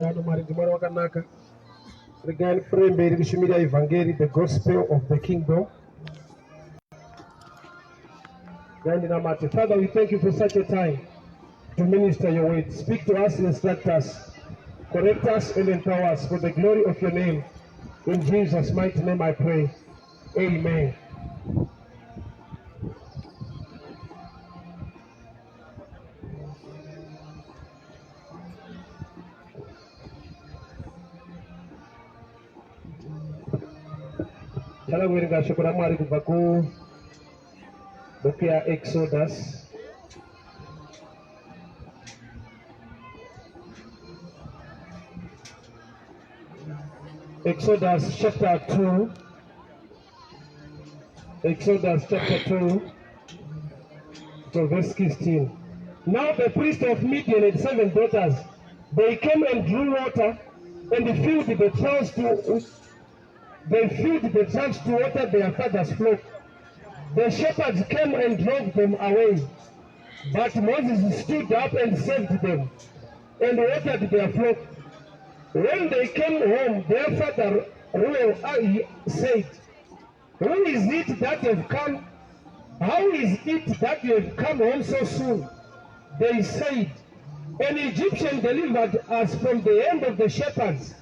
pano. Mwari ndiMwari wakanaka. Regai ndipfuurire mberi kushumira evhangeri, the gospel of the kingdom. Regai ndinamate. Father, we thank you for such a time to minister your word. Speak to us, instruct us, correct us and empower us for the glory of your name. In Jesus' mighty name I pray. Amen. Tada kuverenga shoko raMwari kubva kubhuku yaExodus. Exodus chapter 2. Exodus chapter 2 from verse 16. Now the priest of Midian had seven daughters. They came and drew water and filled the troughs to they filled the troughs to water their father's flock. The shepherds came and drove them away. But Moses stood up and saved them and watered their flock. When they came home, their father Reuel said, Who is it that have come? How is it that you have come home so soon? They said, An Egyptian delivered us from the hand of the shepherds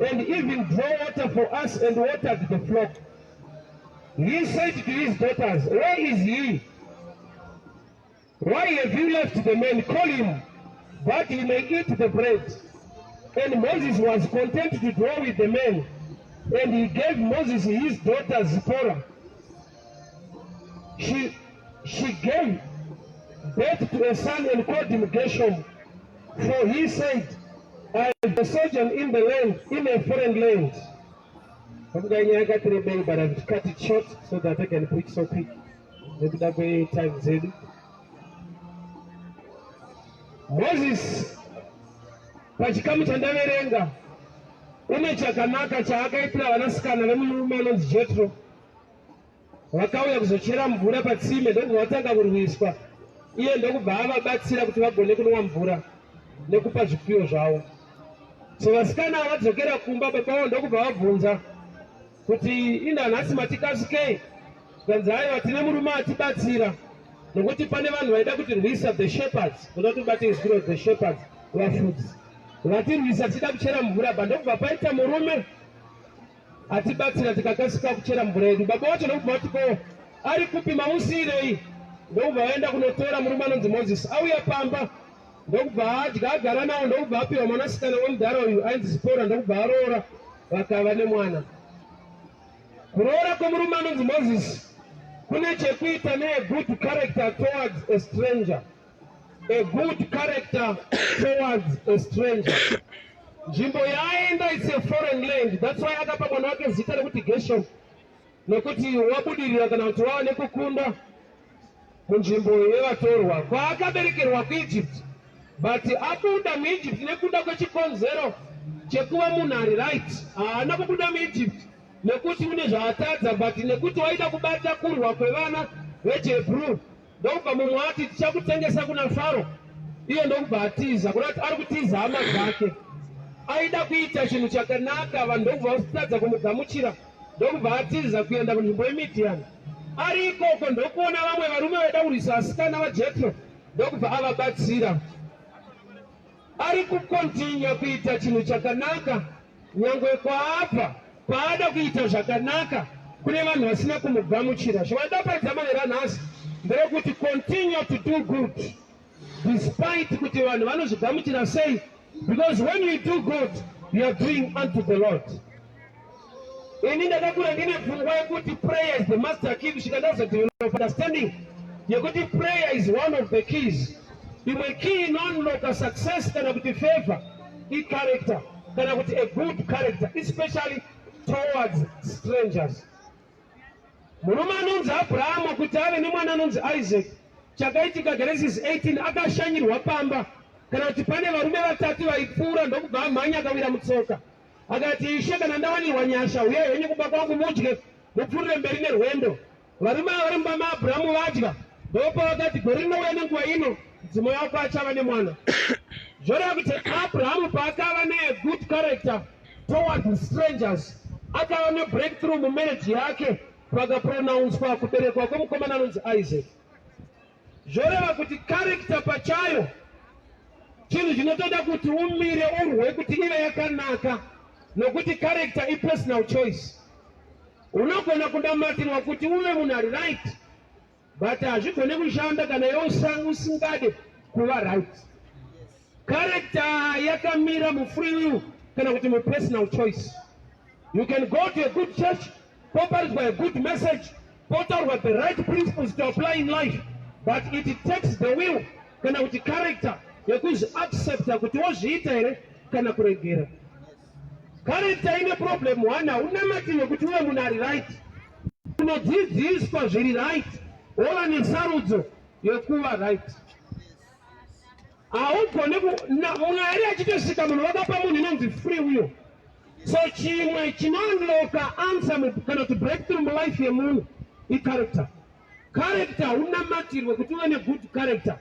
and even drew water for us and watered the flock. He said to his daughters, Where is he? Why have you left the man? Call him, that he may eat the bread. And Moses was content to dwell with the man. And he gave Moses his daughter Zipporah. She, she gave birth to a son and called him Gershom. For he said, I have a sojourn in the land, in a foreign land. Pamuka nyaya yakati rebei, but I've cut it short so that I can preach so quick. Nekuda kwetime dzedu. Moses pachikamu chandaverenga une chakanaka chaakaitira vanasikana vemurume anonzi Jetro. Vakauya kuzochera mvura patsime ndokubva vatanga kurwiswa, iye ndokubva avabatsira kuti vagone kunwa mvura nekupa zvipfuyo zvavo. So vasikana ava vadzokera kumba, baba vavo ndokubva vabvunza kuti inda nhasi matikasikei? Zvikanzi aiwa, tine murume atibatsira nokuti pane vanhu vaida kutirwisa, the shepherds, kuda kuti ubate izwi iro the shepherds, vafudzi vatirwisa tichida kuchera mvura, ba ndokubva paita murume atibatsira tikakasika kuchera mvura yedu. Baba wacho ndokubva vati ko ari kupi, mamusiirei? Ndokubva vaenda kunotora murume anonzi Moses, auya pamba ndokubva adya agara nawo, ndokubva apiwa mwanasikana wemudhara uyu ainzi Zipora, ndokubva aroora vakava nemwana. Kuroora kwemurume anonzi Moses kune chekuita ne good character towards a stranger. A good character towards a stranger. Nzvimbo yaaenda it's a foreign land. That's why akapa mwana wake zita rekuti Gershom, nekuti wabudirira kana kuti wava nekukunda munzvimbo yevatorwa kwaakaberekerwa kuEgypt, but abuda muEgypt nekuda kwechikonzero chekuva munhu ari right. Haana kubuda muEgypt nekuti une zvaatadza, but nekuti waida kubata kurwa kwevana vechiHebrew. Ndokubva mumwe ati tichakutengesa kuna Faro, iye ndokubva atiza, kuda kuti ari kutiza hama dzake. Aida kuita chinhu chakanaka, vanhu ndokubva vatadza kumugamuchira, ndokubva atiza kuenda kunzvimbo yeMidhiani. Ari ikoko ndokuona vamwe varume vaida kurwisa vasikana vaJetro, ndokubva avabatsira. Ari kukontinya kuita chinhu chakanaka nyangwe kwaabva paada kuita zvakanaka kune vanhu vasina kumugamuchira. Zvavadaparidza manheru anhasi nderekuti continue to do good despite kuti vanhu vanozvigamuchira sei, because when you do good you are doing unto the Lord. Ini ndakakura ndine pfungwa yekuti prayer is the master key kusvika ndazodevelop understanding yekuti prayer is one of the keys. Imwe key inounlocka success kana kuti favor i-character kana kuti a good character, especially towards strangers. Murume anonzi Abrahamu kuti ave nemwana anonzi Isaac, chakaitika Genesis 18, akashanyirwa pamba kana kuti pane varume vatatu vaipfuura, ndokubva amhanya akawira mutsoka akati, Ishe, kana ndawanirwa nyasha, uyai henyu kumba kwangu mudye, mupfuurire mberi nerwendo. Varume ava vari mumba maAbrahamu vadya, ndopavakati, gore rinouya nenguva ino mudzimai wako achava nemwana. Zvoreva kuti Abrahamu paakava ne character towards strangers. Akava nebreakthrough mumarriage yake pakapronounswa kuberekwa kwemukomana anonzi Isaac. Zvoreva kuti character pachayo chinhu chinotoda kuti umire urwe kuti ive yakanaka, nokuti character ipersonal choice. Unogona kunamatirwa kuti uve munhu ari right, but hazvigone kushanda kana iwe usingade kuva right. Character yakamira mufree will kana kuti mupersonal choice. You can go to a good church, poparidzwa a good message, potaurwa the right principles to apply in life, but it takes the will kana kuti character yekuzviaccepta kuti wozviita here kana kuregera. Character ine problem one: haunamatirwe kuti uve munhu ari right. Unodzidziswa zviri right, wova nesarudzo yekuva right. Haugone. Mwari achitosvika munhu, vakapa munhu inonzi free will. So chimwe chinounlocka answer kana kuti breakthrough mulife yemunhu icharacter. Character haunamatirwe kuti uve negood character.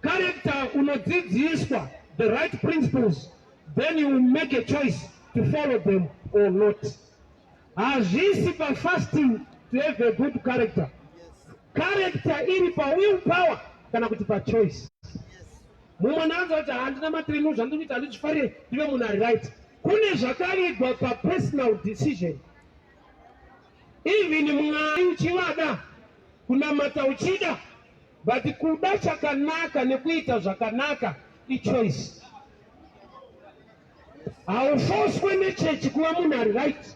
Character unodzidziswa the right principles, then you will make a choice to follow them or not. Hazvisi pafasting to have a good character. Character iri pawill power kana kuti pachoice. Mumwe naanza kuti, "Handina matirinu, zvandiri kuita handizvifarire, ndive munhu ari right." Kune zvakavigwa papersonal decision. Even Mwari uchivada, kunamata uchida, but kuda chakanaka nekuita zvakanaka ichoice. Haufoswe nechechi kuva munhu ari right.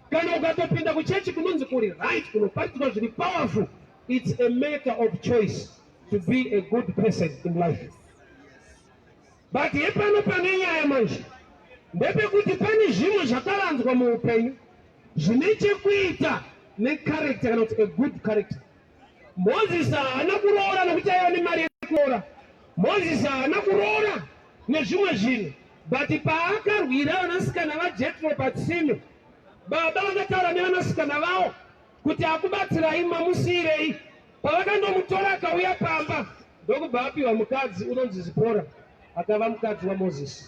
Kana ukatopinda kuchechi kunonzi kuri right, kunoparidzwa zviri powerful, it's a matter of choice to be a good person in life. But hepano pane nyaya manje, ndepekuti pane zvimwe zvakavanzwa muupenyu zvine chekuita necharacter kana kuti a good character. Mozisi haana kuroora nokuti aiva nemari yekuroora. Mozisi haana kuroora nezvimwe zvinhu, but paakarwira vanasikana vaJetro patsime, baba vakataura nevanasikana vavo kuti, "Akubatsirai, mamusiyirei?" Pavakandomutora akauya pamba, ndokubva apiwa mukadzi unonzi Zipora, akava mukadzi waMozisi.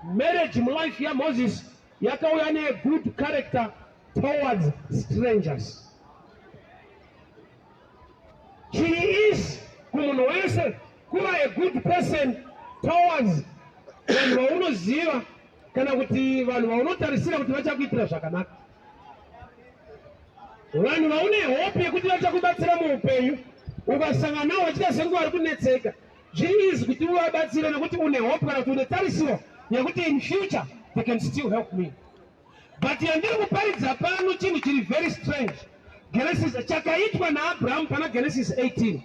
Marriage mulife yaMozisi yakauya negood character towards strangers. Chiri easy kumunhu wese kuva a good person towards vanhu vaunoziva kana kuti vanhu vaunotarisira kuti vachakuitira zvakanaka, vanhu vaune hope yekuti vachakubatsira muupenyu. Ukasangana navo vachiita senge vari kunetseka, zviri easy kuti uvabatsire nekuti une hope kana kuti une tarisiro yekuti in future they can still help me. But yandiri kuparidza pano chinhu chiri very strange. Genesis, chakaitwa naAbrahamu pana Genesis 18,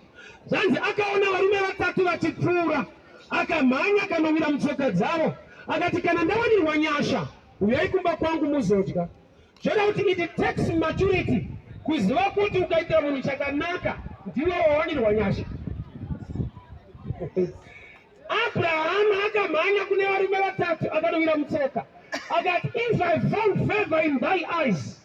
zvanzi akaona varume vatatu vachipfuura, akamhanya akanowira mutsoka dzavo, akati, "Kana ndawanirwa nyasha, uyai kumba kwangu muzodya." Zvoda kuti it takes maturity kuziva kuti ukaitira munhu chakanaka, ndiwe wawanirwa nyasha. Abrahamu akamhanya kune varume vatatu, akanowira mutsoka, akati, "If I found favor in thy eyes,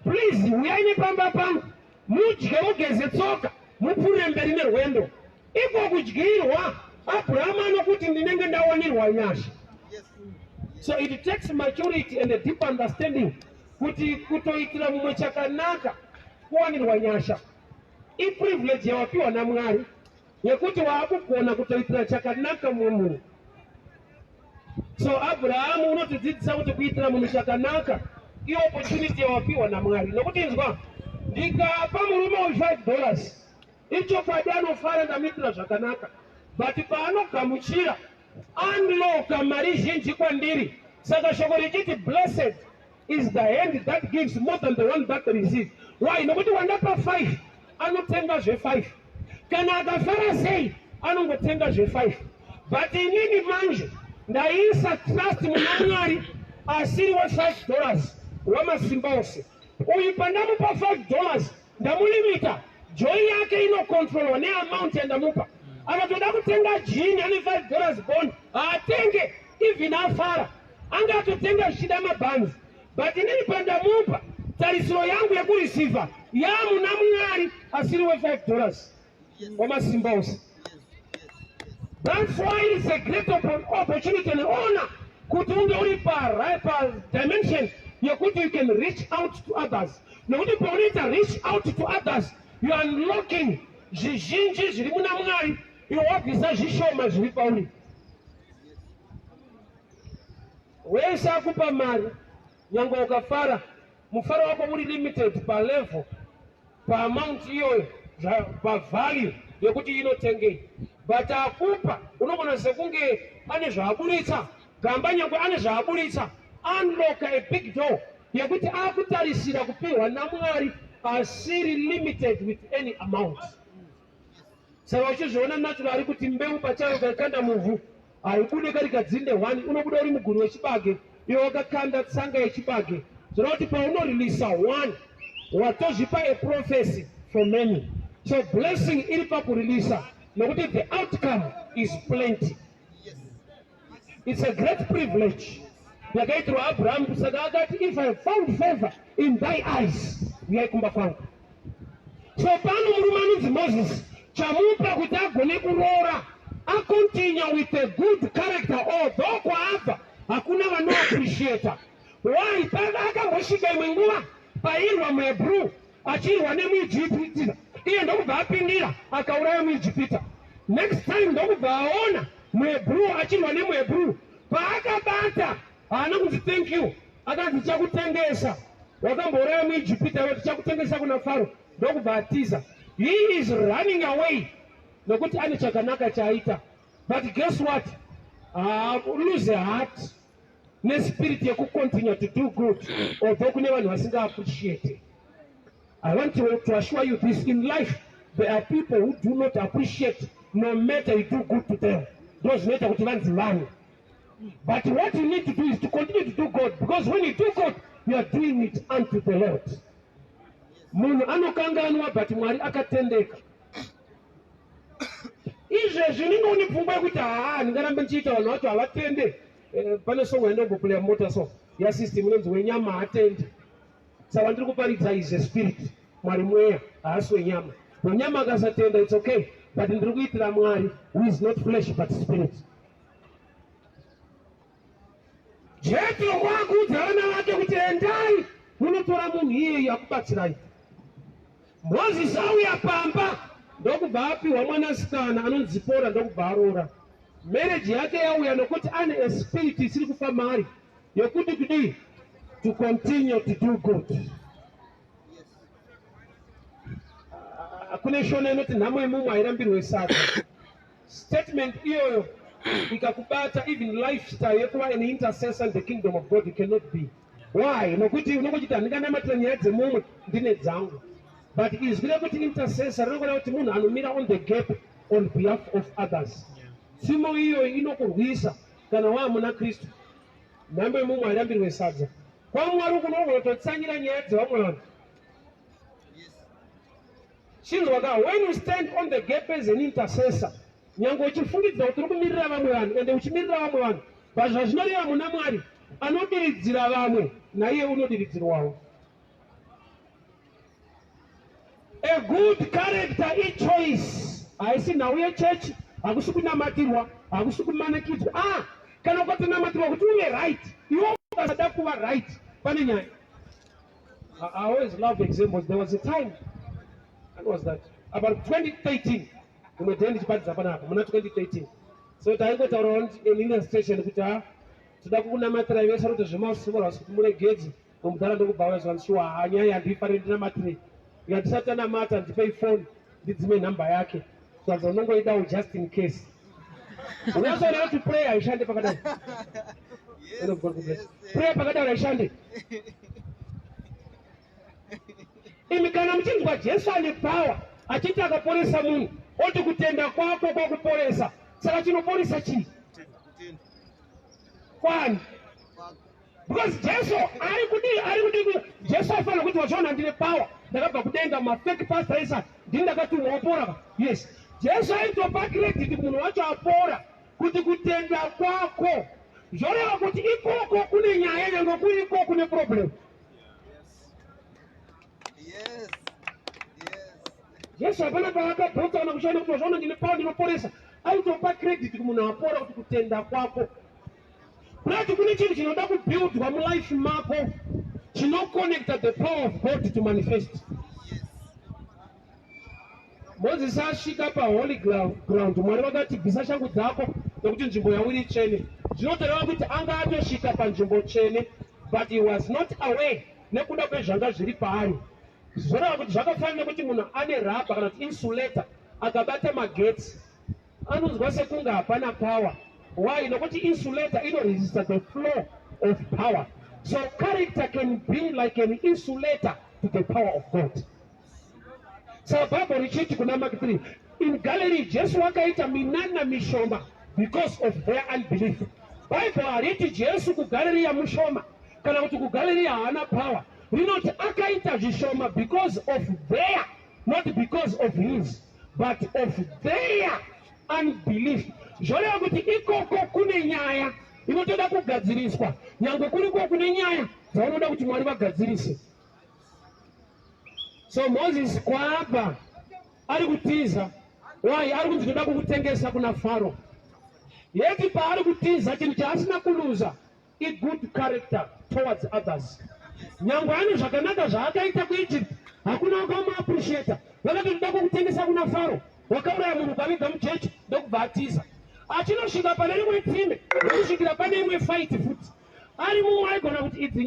please uyai nepamba pangu mudye, mugeze tsoka, mupfuurire mberi nerwendo." Iko kudyirwa, Abrahamu anokuti, "Ndinenge ndawanirwa nyasha." So it takes maturity and a deep understanding kuti kutoitira mumwe chakanaka kuwanirwa nyasha. Iprivilege yawapiwa naMwari yekuti waakugona kutoitira chakanaka mumwe munhu. So Abrahamu unotidzidzisa kuti kuitira munhu chakanaka iopportunity yawapiwa naMwari, nokuti inzwa, ndikapa murume we$5, ichokwadi anofara, ndamuitira zvakanaka, but paanogamuchira unlocka mari zhinji kwandiri. Saka shoko richiti, "Blessed is the hand that gives more than the one that receives." Why? Nokuti wandapa 5 anotenga zve5. Kana akafara sei, anongotenga zve5. But inini manje ndaisa trust muna Mwari asiri we$5, wamasimba ose uyu. Pandamupa $5, ndamulimita. Joy yake inocontrolwa neamount yandamupa. Akatoda kutenga jini ane $5 bond, haatenge. Even afara, angatotenga zvichida mabhanzi. But inini pandamupa, tarisiro yangu yekureceiva yamuna Mwari asiri we$5, wamasimba ose. That's why it's a great opportunity and honor. Kuti unge uri padimension yekuti you can reach out to others. Nokuti paunoita reach out to others, you are unlocking zvizhinji zviri muna Mwari, iwe wabvisa zvishoma zviri pauri. Wese akupa mari, nyangwe ukafara, mufaro wako uri limited palevel, paamount iyoyo, pavalue yekuti inotengei. But akupa unogona sekunge ane zvaaburitsa gamba, nyangwe ane zvaaburitsa, unlock a big door yekuti akutarisira kupihwa naMwari asiri limited with any amount. Saka uchizviona natural ari kuti mbeu pachayo ukaikanda muvhu haibude kari kadzinde one, unobuda uri muguri wechibage, iwe wakakanda tsanga yechibage. Zvoreva kuti paunorilisa one watozvipa a prophecy for many. So blessing iri pakurilisa nokuti the outcome is plenty. It's a great privilege yakaitirwa Abraham. Saka akati, if I found favor in thy eyes, uyai kumba kwangu. So pano murume anonzi Moses chamupa kuti agone kuroora acontinue with a good character, although kwaabva hakuna vanoappreciata. Why? Akambosvika imwe nguva pairwa muHebrew achirwa nemuIjipita, iye ndokubva apindira akauraya muIjipita. Next time ndokubva aona muHebrew achirwa nemuHebrew, paakabata haana kunzi thank you, akanzi tichakutengesa, wakambouraya muIjipita iwe, tichakutengesa kuna Faro, ndokubva atiza. He is running away nokuti ane chakanaka chaaita. But guess what? Lose heart nespirit yekucontinue to do good although kune vanhu vasingaappreciate. I want to assure you this: in life there are people who do not appreciate no matter you do good to them. Ndo zvinoita kuti vanzi vanhu. But what you need to do is to continue to do good, because when you do good you are doing it unto the Lord. Munhu anokanganwa, but Mwari akatendeka. Izvezvi unenge une pfungwa yekuti haa, ndingarambe ndichiita, vanhu vacho havatende. Pane song yandomboplaya mota so yasystem inonzi wenyama hatendi. Saka ndiri kuparidza is a spirit. Mwari mweya, haasi wenyama. Wenyama akasatenda, it's okay, but ndiri kuitira Mwari who is not flesh but spirit. Jetro kwakuudza vana vake kuti endai munotora munhu iyeyu akubatsirai. Mozisi auya pamba ndokubva apiwa mwanasikana anonzi Zipora, ndokubva aroora. Marriage yake yauya nokuti ane a spirit isiri kufa mari yekuti kudii? To continue to do good. Kune shona inoti nhamo yemumwe hairambirwe sadza. Statement iyoyo ikakubata, even lifestyle yekuva an intercessor in the kingdom of God you cannot be. Why? Nokuti unongochiti handinganamatira nyaya dzemumwe, ndine dzangu. But izwi rekuti intercessor rinongoreva kuti munhu anomira on the gap on behalf of others. Tsimo iyoyo inokurwisa kana waamuna Kristu. Nhamo yemumwe hairambirwe sadza. KwaMwari uku unogona kutotsanyira nyaya dzevamwe vanhu. Chinzwa ka, when you stand on the gap as an intercessor, nyange uchifungidzira kuti uri kumirira vamwe vanhu, ende uchimirira vamwe vanhu, but zvazvinoreva muna Mwari, anodiridzira vamwe naiye unodiridzirwawo. A good character ichoice, haisi nhau yechechi, hakusi kunamatirwa, hakusi kumanikidzwa. Ah, kana ukatonamatirwa kuti uve right, iwe ukasada kuva right, pane nyaya. I always love examples. There was a time, when was that? About 2013. Rimwe day ndichiparidza panapa muna 2013. So taingotaura an illustration kuti ha, toda kukunamatirai vese kuti zvemasuva kuti muregedze. Mudhara ndokubva auya zvanzi, shuwa ha, nyaya yandifariri, ndinamatirei. Ndikati tanamata, ndipei phone ndidzime nhamba yake. Zvanzi unongoidawo just in case. Unozoona kuti prayer haishande pakadai. Man of God, God bless. Prayer pakadai haishande. Imi kana muchinzwa Jesu ane power achiti akaporesa munhu, oti kutenda kwako kwakuporesa, saka chinoporesa chii? Kwani? Because Jesu ari kudii? Ari kudii? Jesu aifanira kuti wachiona ndine power, ndakabva kudenga, mafake pastor isa ndini ndakatumwa, wapora. Yes, Jesu aitopa credit kumunhu wacho apora kuti kutenda kwako. Zvoreva kuti ikoko kune nyaya, nyange kuri ikoko kune problem. Jesu hapana paakabvunza kana kushanda kuti wazvaona ndine power ndinoporesa. Aitopa credit kumunhu apora kuti kutenda kwako. Kurati kune chinhu chinoda kubuildwa mulife mako chinoconnecta the power of God to manifest. Mozisi asvika paholy ground, Mwari vakati, "Bvisa shangu dzako nekuti nzvimbo yauri itsvene." Zvinotoreva kuti anga atosvika panzvimbo tsvene, but he was not aware nekuda kwezvanga zviri paari. Zvoreva kuti zvakafanana nekuti munhu ane rubber kana kuti insulator akabata magetsi, anonzwa sekunge hapana power. Why? Nokuti insulator inoresista the flow of power. So character can be like an insulator to the power of God. Saka Bhaibheri richiti kuna Mark 3, in Galilee Jesu wakaita minana mishoma because of their unbelief. Bhaibheri hariti Jesu kuGalileya mushoma kana kuti kuGalileya haana power. Rinoti akaita zvishoma because of their, not because of his, but of their unbelief. Zvoreva kuti ikoko kune nyaya inotoda kugadziriswa, nyange kuriko kune nyaya dzaunoda kuti Mwari vagadzirise. So Moses kwaabva ari kutiza. Why? Ari kunzi, "Toda kukutengesa kuna Faro." Yeti paari kutiza, chinhu chaasina kuluza igood character towards others. Nyangwe ane zvakanaka zvaakaita kuEgypt, hakuna wakamuappreciata. Vakati, "Toda kukutengesa kuna Faro, wakauraya munhu ukaviga muchechi." Ndokubva atiza, achinosvika pane rimwe tsime, ndokusvikira pane imwe fight futi. Ari mumwe aigona kuti idzi